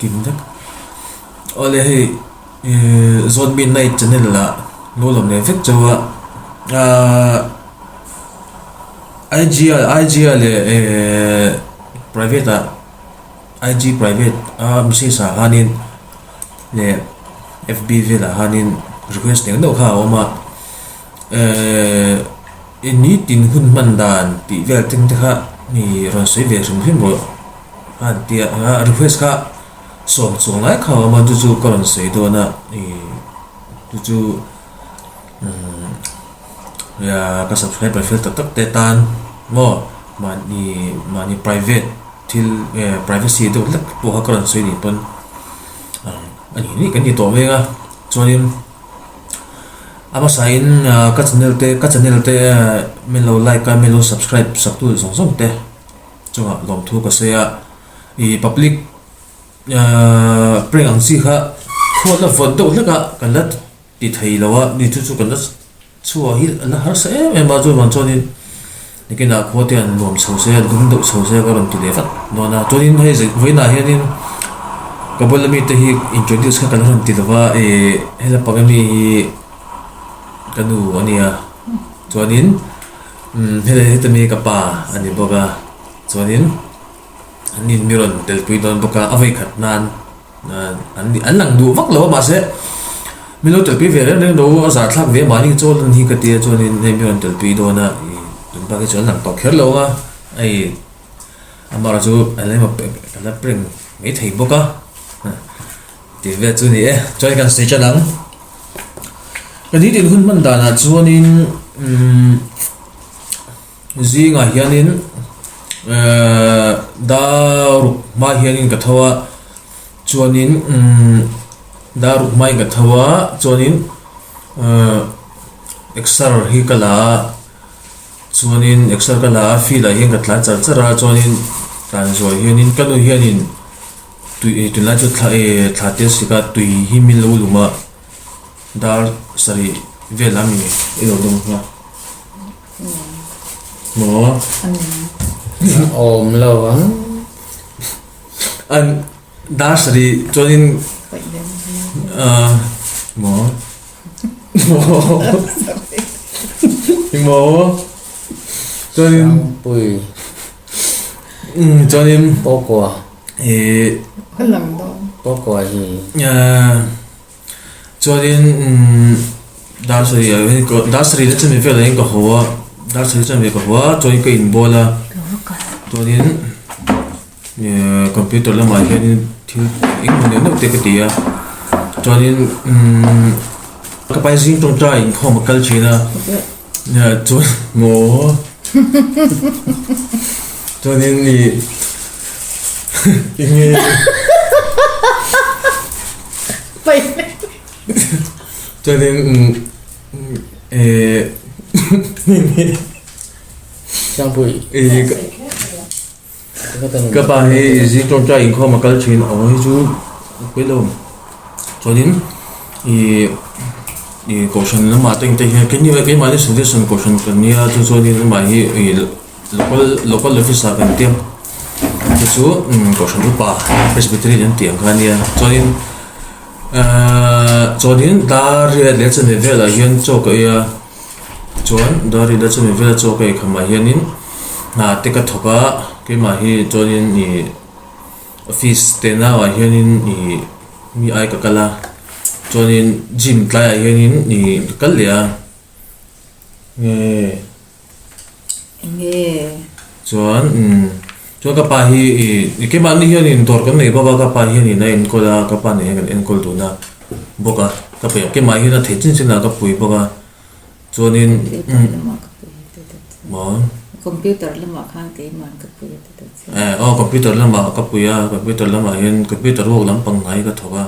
Kim vek. Awle hei Zawt Midnight channel ah lo lawm leh vek chauh a ahh IG ah IG ah leh ehh private ah IG private a message ah khanin leh FB velah khanin request eng deuh kha a awm a ehh nitin hun hman dan tih vel teng te kha mi rawn sawi ve hrim hrim rawh a an tia a request kha sawm chuang lai kha a awm a chu chu ka rawn sawi dawn a ih chu chu umm ka subscriber fel tak tak te tan maw mahni mahni private thil eh privacy deuh hlek pawh kha ka rawn sawi nih pawn a ni nih kan ni tawh veng a chuanin a hmasain ka channel te ka channel te min lo like a min lo subscribe sak tu zawng zawng te chungah lawmthu ka sawi a ih public ahh prank ang chi kha khuat la vawt deuh hlek a kan la ti thei lo a ni chu chu kan la chhuah hi a la harsa em em a chuvang chuanin nikinah khua te an nuam chho se an lum deuh chho se ka rawn ti leh vat dawn a chuanin hei vawiinah hianin ka bula mite hi introduce kha kan rawn ti lo va ih hela panga mi hi ka nu a nia chuanin umm hela heta mi hi ka pa a ni bawk a chuanin an in mi rawn telpui dawn bawk a a vawikhat nan an an lang duh vak lo a mahse mi lo telpui ve reng reng lo a zah thlak ve mahni chawl an hi ka tia chuanin hei mi rawn telpui dawn a ih tun bak hi chu an lang tawh kher lo a hei amah chu a la a la prank mai thei bawk a tih vel chu a ni e chuan kan sawi tan ang ka nitin hun hman danah chuanin umm. Zingah hianin ehh daruk hma hianin ka tho a chuanin umm daruk hmain ka tho a chuanin ehh exer hi ka la a chuanin exer ka la a field ah hian ka tlan char char a chuanin tlan zuai hianin ka nu hianin tui tunlai chu thla ehh thla te a sik a tui hi min lo lum a dar sarih vel a mi i lo dawng nghal. Maw? Awm lo ang. An dar sarih chuanin maw? Maw? Chuanin Pui. Chuanin Pawkua. Ih. Pawkua hi. Chuanin umm dar sarih ah hian ka dar sarih na chumi velah hian ka haw a dar sarih chumi ka haw a chuanin ka inbual a chuanin ehh computer lamah hianin thil engemaw neuh neuh te ka ti a chuanin umm ka pai zing tawngtai inkhawm a kal thin a chuan maw chuanin ih enge. Chuanin eh ka pa hi zing tawngtai inkhawm a kal thin a awm hi chu pawi lo chuanin ih ih kohhran lamah te engte hian keini keimahni suggestion kohhran kan nia chu chuanin amah hi ih Local local office ah kan tia chu chu kohhran upa presbyterian an tih ang kha ania chuanin ahh chuanin dar riat leh chawhmeh velah hian chaw ka ei a chuan dar riat leh chawhmeh velah chaw ka ei khamah hianin hna te ka thawk a keimah hi chuanin ih office te nauah hianin ih mi ai ka kal a chuanin gym tlaiah hianin ih ka kal leh a nge. Enge? Chuan umm chuan ka pa hi ih keimahni hianin dawr kan nei bawk a ka pa hianin a enkawl a ka pa nen hian kan enkawl dun a bawk a ka pe keimah hian a theih chin chin ah ka pui bawk a chuanin Computer lamah ka pui a ti ta che. Maw? Computer lamah khan keimah ka pui a ti ta che. Eh aw computer lamah ka pui a computer lamah hian computer work lampang ngai ka thawk a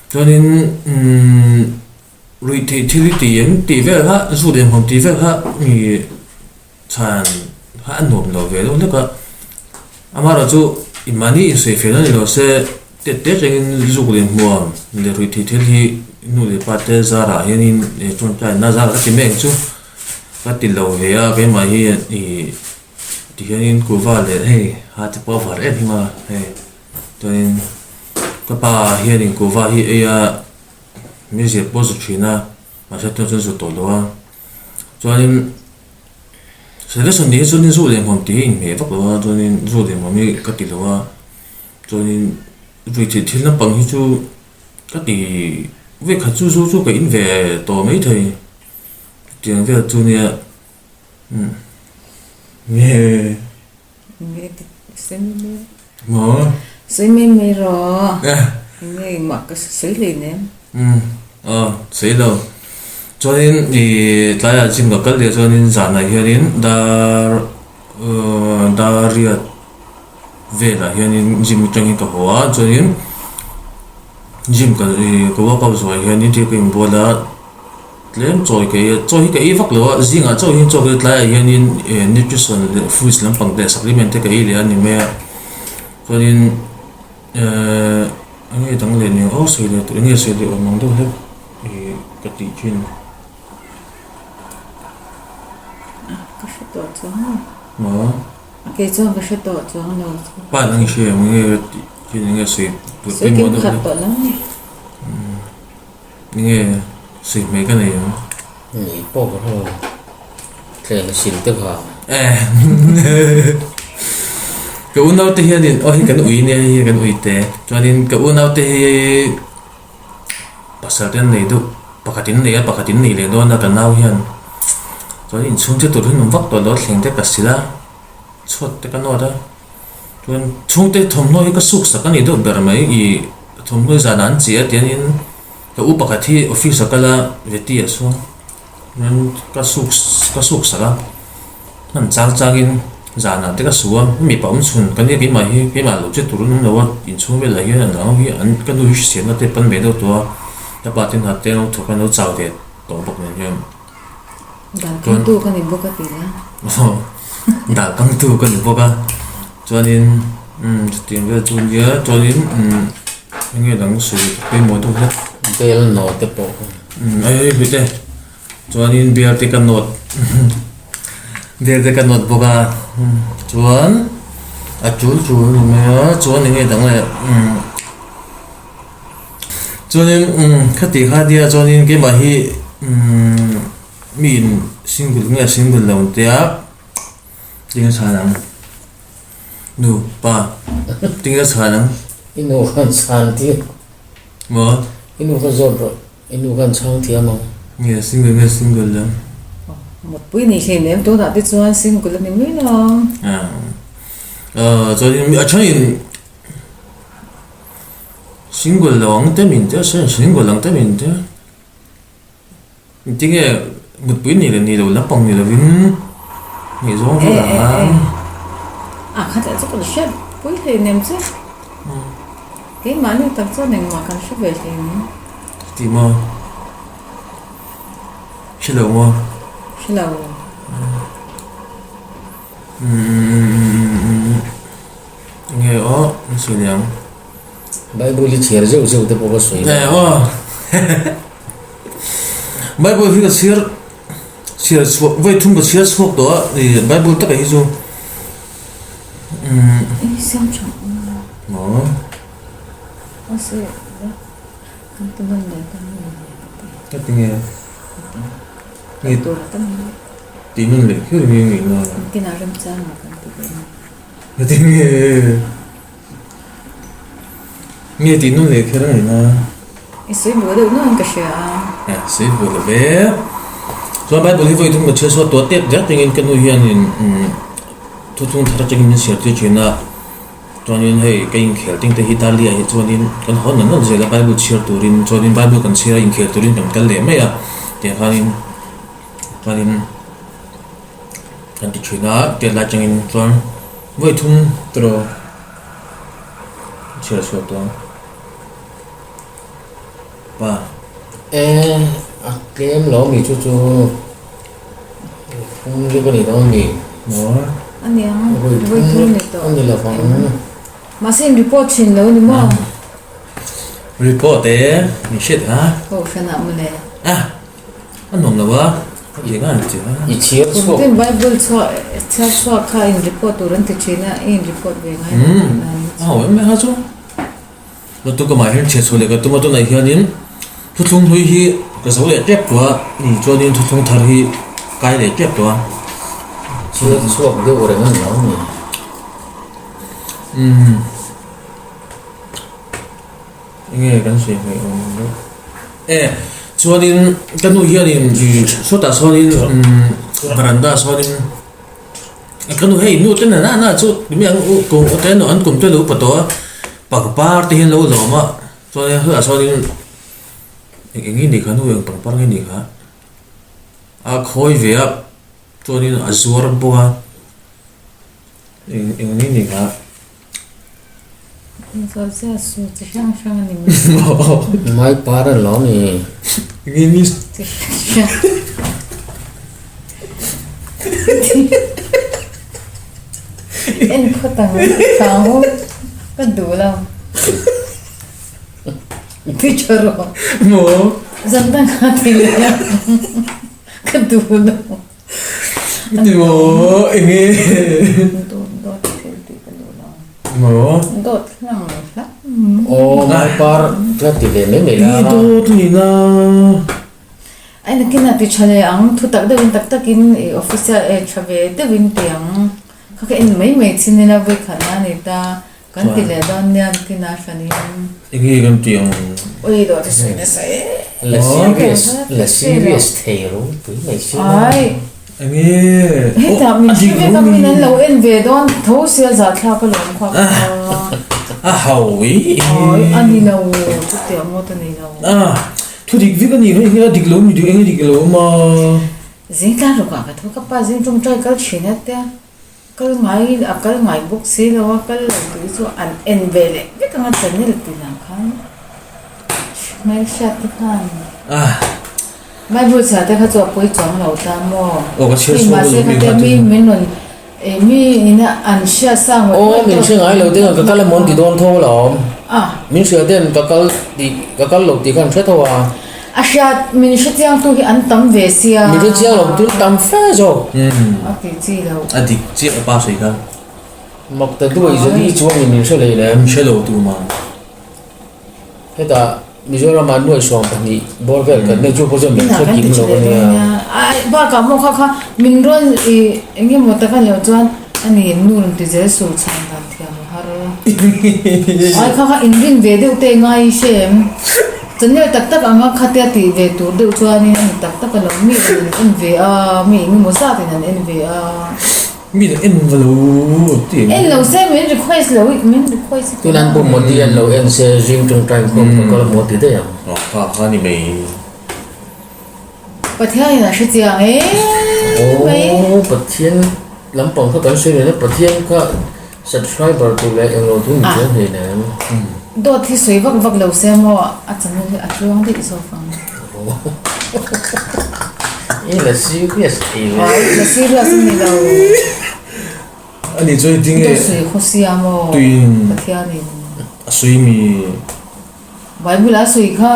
chuanin umm. Ruihtheih thil i ti em tih vel kha zu leh hmuam tih vel kha ih chhan kha a nuam lo ve deuh hlek a, amaherawhchu i mahni insawi fel a ni lo se tet tet rengin zuk leh hmuam leh ruihtheih thil hi nu leh pa te zarah hianin ih tawngtaina zarah ka ti mek chu ka ti lo ve a keimah hi ih tihianin kuhva leh hei ha te pawh a var em em a hei chuanin. Ka pa hianin kuhva hi ei a meizial pawh a zu thin a, mahse tunah chuan zu tawh lo a. Chuanin celebration ni hi chuanin zu leh hmuam tih hi inhmeh vak lo a, chuanin zu leh hmuam hi ka ti lo a, chuanin ruihtheih thil naupang hi chu ka ti vekhat chu zu chu ka in ve tawh maithei chutiang vel chu nia umm nge. Maw? Sawi mai mai rawh. Enge engmah ka sawi hlei nem. Umm aw sawi lo. Chuanin i tlaiah gym ka kal leh chuanin zanah hianin dar dar riat velah hianin gym atangin ka haw a chuanin gym ka i ka workout zawhah hianin thil ka inbual a. Tlem chawi ka ei a, chaw hi ka ei vak lo a, zingah chauh hian chaw ka ei tlaiah hianin eh nutrition leh fruits lampang te supplement te ka ei leh a ni mai a, chuanin ehh eng nge dang leh nen aw sawi leh tur eng nge sawi leh awm ang deuh hlek ih ka tih thin. Ka hre tawh chuang lo. Maw? Kei chuan ka hre tawh chuang lo. Pa nang i hria em eng nge tih thin eng nge sawi tur Sawi pawimawh kim deuh khat hlek. tawh lo ni. Nge sawi hmeh ka nei ang. Ni pawh ka hre lo. Thleng sil te vang. Eh Ka unau te hianin aw hei kan ui nia hei hi kan ui te. Chuanin ka unau te hi pasal te an nei deuh pakhat in nei a pakhat in nei leh dawn a ka nau hian. Chuan inchhung te tur hi an awm vak tawh lo a thleng te ka sil a chhuat te ka nawt a. Chuan chhungte thawmhnaw hi ka suk sak a ni deuh ber mai ih thawmhnaw zanah an chi a tiangin ka u pakhat hi office a kal a veti ah chuan ka suk ka suk sak a hman chang changin zanah te ka su a mipa awm chhun ka nia keimah hi keimah lo che tur an awm lo a inchhung velah hian an ang hi an ka nu hi hriselna te pan ve deuh tawh a ka pa te hna te an lo thawk a an lo chau ve tawh bawk nen hian. Dal kangtu ka ni bawk a ti la. Aw, dal kangtu ka ni bawk a. Chuanin umm chutiang vel chu nia chuanin umm eng nge dang sawi pawimawh deuh hlek. Bel nawt te pawh kha. Umm ei ei hmite chuanin bel te ka nawt bel te ka nawt bawk a chuan a tul tul a ni mai a chuan eng nge dang leh umm. Chuanin umm khati kha nia chuanin keimah hi umm mi in single nge single lo ang tia tinge chhan ang nu pa tinge chhan ang. I nu khan chhan tir. Maw? I nu kha zawt rawh i nu khan chhang thiam ang. Nge single nge single lo. Mutpui ni hlei nem tunah te chuan single a ni mai lo. Aaa chuanin a thenin. Single lo ang te min te a single ang te min te tinge mutpui ni leh ni lo lampang ni lovin ngaihzawng chu lah a. A khat leh chu kan hriat pui hlei nem che keimahni tak chuan engmah kan hre ve hlei nem. Ti maw? Hre lo maw? Hre lo. Umm. Nge aw an sawi leh ang. Bible hi chhiar zeuh zeuh te pawh ka sawi lo. Aw Bible hi ka chhiar chhiar chhuak vawi thum ka chhiar chhuak tawh a ih Bible takah hi chu umm. Ei siam tha Maw. A se kan ti nawn leh kan ni leh ka ti. Ka ti nge. Nge tur a tam mai. Ti nawn leh kher nge nge na. Kinah remchang ah kan ti ve. Nge nge tih nun leh kher a ni na. I sawi buai deuh nuahin ka hria a. E sawi buai lo ve. Chuan Bible hi vawi thum ka chhiar chhuak tawh a tep zet atangin ka nu hianin thuthlung thar atangin min chhiar tir thin a. Chuanin hei ka inkhel ting te hi Dahlia hi chuanin kan haw nawlh nawlh zel a Bible chhiar turin chuanin Bible kan chhiar a inkhel turin kan kal leh mai a tiang khanin chuanin. Kan ti thin a, tet lai atangin chuan vawi thum tawh chhiar chhuak tawh ang pa. E a tlem lo mi chu chu thum chu ka ni dawn mi. Maw? A niang vawi thum ni tawh. A ni lo vang. Mahse in report thin lo ni maw? Report e, min hriat ha. Kohhranah mawle. A. A nuam lo a, a eng a an ti a. I chhiar chhuak. Kumtin Bible chhuah chhiar chhuak kha in report tur an ti thin a, i in report ve ngai lo tih na a ni. A ho em mai kha chu. Lutuk amah hian chhiat chhuah leh ka tum a, tunah hianin thuthlung hlui hi ka zo leh tep tawh a, ni chuanin thuthlung thar hi kai leh tep tawh a. Chhiat chhuak deuh reng a ni lo ni. Umm enge kan sawi hmeh awm deuh e chuanin ka nu hianin sawtah sawn umm varanda sawn. Ka nu hei nu te nana na chu mi ang u kum te nu an kum te lo upa tawh a pangpar te hi an lo lawm a chuan in hetah sawn in eng eng nge ni kha nu eng pangpar nge ni kha a khawi ve a chuan in a zuar bawk a eng eng nge ni kha. Inzawh zia su chi hrang hrang a ni mai. Mai par a lo ni. Eng nge ni. Chi hrang hrang. En phawt ang chang u ka duh lo. Ti tha rawh. Maw. Zan dang kha ti leh a ka duh lo. Ti maw eng nge. Dawt dawt thil tih ka duh lo. Maw. Dawt hlang lo hlauh. Aw mai par ka ti ve mai mai la. Ih dawt ni na. Ai nakin a ti tha leh ang thu tak deuhin tak takin i official e tha ve deuhin ti ang. Kha ka en mai mai chin ila vawikhat na ni ta. Kan ti leh dawn nia nakin a hranin. Enge kan ti ang. Ui dawt i sawi nasa e. La serious la serious thei ropui mai si na. Ai. Enge. Hetah min hre vek a min an lo en ve dawn tho sia zahthlak a lawm kha ka. A hau i. Ai a ni lo chutiang ngawt a ni lo. A thu dik vek a ni hei enge a dik lo mi dik enge dik lo awm a. Zing tlan rukah ka tho ka pa zing tawngtai kal thin a tia. Kal ngai a kal ngai bawk si lo a, kal lo tih chu an en ve leh vek ang a channel tinah khan hmelhriat te khan Bible chhiar te kha chu a pawi chuang lo ta maw hei mahse kha te mi min rawn eh mi ina an hriat sa ngawt ngawt tawh. Aw min hre ngai lo te ka kal emaw an ti dawn tho alawm min hria ten ka kal tih ka kal lo tih kha an hre tho a. A hriat, min hre chiangtu hi an tam ve sia. Min hre chiang lo tu tam fe zawk. A ti chi lo. A dik chiah a pa sawi kha. Mak ta duai zali chuangin min hre lei lem. Min hre lo tu ma. Hetah Mizoram ah nuai 12 bawr vel kan nei chu pawh chuan min hre kim lo a nia. Ai bakah maw kha kha min rawn i eng emaw tak a nih chuan a ni nu rawn ti zel suh chhan dan thiam a har. Ai kha kha inrin ve deuh te ngai i hre em? Channel tak tak anga khatia tih ve tur deuh chuanin a ni tak tak a lo, mi in an en ve a, mi eng emaw zatin an en ve a. Mi an en va lo ti eng. En lo se min request lo i min request i Tun an pawh Modi an lo en se zing tawngtai inkhawm ka kal maw ti daih ang. Aw kha kha ni mai. Pathian in a hre chiang em mai. Aw Pathian lampang kha kan sawi leh na Pathian kha Subscriber tur leh englo chu ni chuang hlei nem. Dawt hi sawi vak vak lo se maw a channel hi a tluang daih zawk ang. I la serious thei ve. Ai la serious a ni lo. A ni chu tinge. Dawt sawi khaw sia maw. Tuiin. Pathianin. A sawi mi. Bible a sawi kha.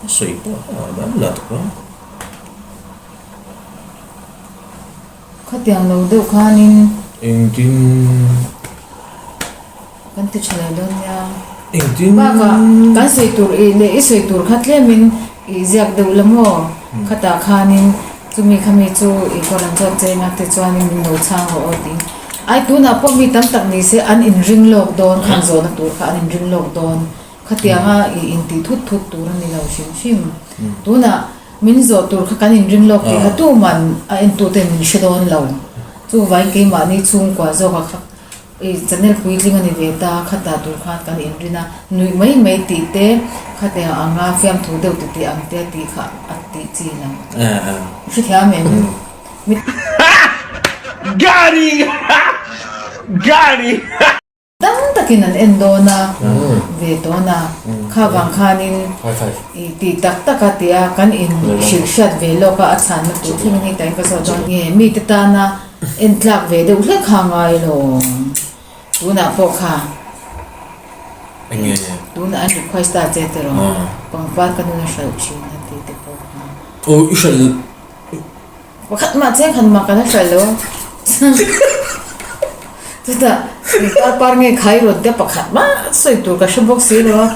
A sawi pawh a Bible ah tak a. Khatiang lo deuh khanin. Engtin. Kan ti tha lo dawn nia. Engtin. Bakah kan sawi tur i leh i sawi tur kha tlemin i ziak deuh la maw? Khatah khanin chumi khami chu i kawr an zawt cheng a tichuanin min lo chhang rawh aw tiin. Ai tunah pawh mi tam tak ni se an inring lawk dawn khan zawhna tur kha an inring lawk dawn. Khatianga i intih thut thut tur a ni lo hrim hrim. Tunah. Min zawh tur kha kan inring lawk tih kha tuman a entute min hre dawn lo. Chuvangin keimahni chhungkua zawka kha i channel puitling a ni ve ta, khata tur khan kan inrin a, nuih mai mai tih te, khatiang anga fiamthu deuh ti tih ang te a tih kha a tih chi lo. Hrethiam em? Mi. Got him! Got him! Tam takin an en dawn a, ve tawn a, kha vang khanin i tih tak tak a tia kan in hrilh hriat ve lawk a, a chhanna tur thlengin hei tain ka zawt dawn nge mite tana en tlak ve deuh hlek kha ngai lo tunah pawh kha tunah an request ta che tiraw pangpar ka nuna hralh thin a tih te pawh kha. Aw i hralh. Pakhat mah chiang khan mah ka la hralh lo. Chutah Eng par nge khai rawn te pakhat mah sawi tur ka hre bawk si lo a,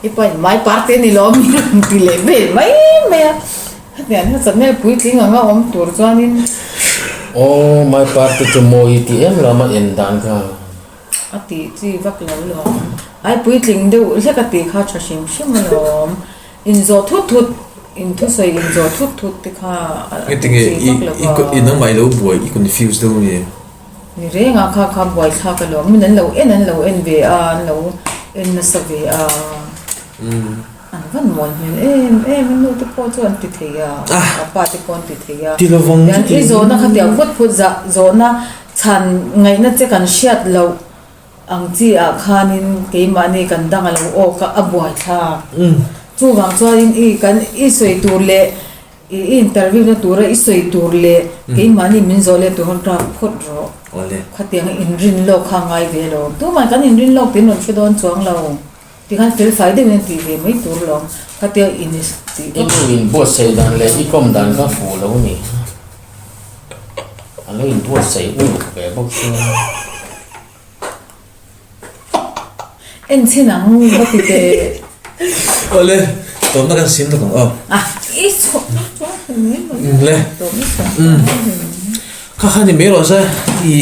i pa in mai par te ni lo mi rawn ti leh vel mai mai a, hetiang hian channel puitling anga awm tur chuanin. Aw mai par te chu mawi ti em lo a en dan kha. A tih chi vak lo lawm. Ai puitling deuh hlek a tih kha tha hrim hrim alawm. Inzawh thut thut, inthusawi inzawh thut thut te kha a tih chi vak lo va. I nangmah i lo buai, i confuse deuh nge? Ni reng a kha kha buaithlak alawm. Min an lo en an lo en ve a, an lo en nasa ve a. An van mawi hmel em em a, nu te pawh chu an ti thei a, a pa te pawh an ti thei a. I zawhna kha tiang phut phut zah zawhna Chhan ngaihna che kan hriat loh ang chi ah khanin keimahni kan dang a lo awk a, a buaithlak. Chuvang chuanin i kan i sawi tur leh i interview na tura i sawi tur leh keimahni min zawh leh tur khan rak phawt rawh. Khatiang inrin lawk kha a ngai ve lo. Tumah kan inrin lawk tiin rawn hre dawn chuang lo. Tikhan fel fai deuhin a tih ve mai tur lawm. Khatia in tih I nu in buatsaih dan leh i kawm dan kha fuh lo ni. A lo in buatsaih uluk ve bawk sia. En chhin ang va ti teh. Awle, tawmna kan sim lawk ang aw. A, i chhuah chuang hle mai maw. Le. Tawmna siam chuang hle mai. Kha kha ni mai rawh se i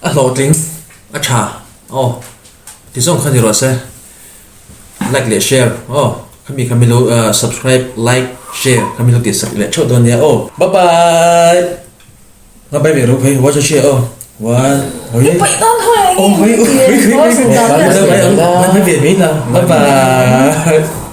A hlawhtling a tha aw ti zawng kha ni rawh se like leh share aw khami khami lo subscribe like share khami lo tih sak leh theuh dawn nia aw bye bye nga bye bye ro phei watch a share aw one hoi aw hoi hoi hoi hoi hoi bye bye bye bye bye bye.